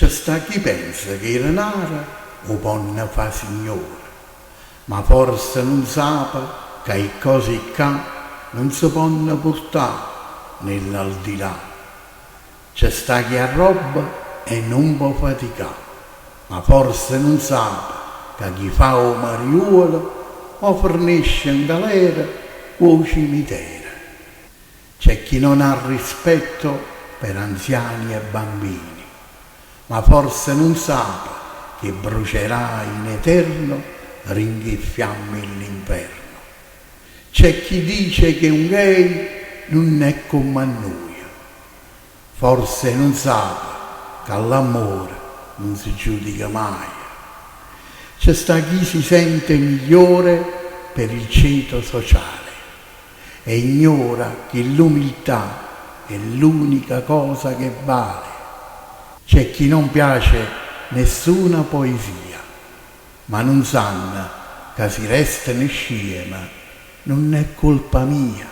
Ce sta chi pensa che 'e denare 'o ponno fa signore, ma forse nun sape ca 'e ccose 'e ccà nun se ponno purtà nell'aldilà. Ce sta chi arrobba e nun po' faticà, ma forse nun sape ca chi fa 'o mariuolo o fernesce 'ngalera o 'o cimitero. C'è chi non ha rispetto per anziani e bambini, ma forse nun sape che brucerà in eterno dint' 'e fiamme 'e ll'inferno. C'è chi dice che un gay nun è comme a nuje, forse nun sape ca l'ammore nun si giudica maje. Ce sta chi si sente migliore per il ceto sociale e ignora che l'umiltà è l'unica cosa che vale. C'è chi non piace nessuna poesia, ma nun sanno ca si restano scieme nun è colpa mia.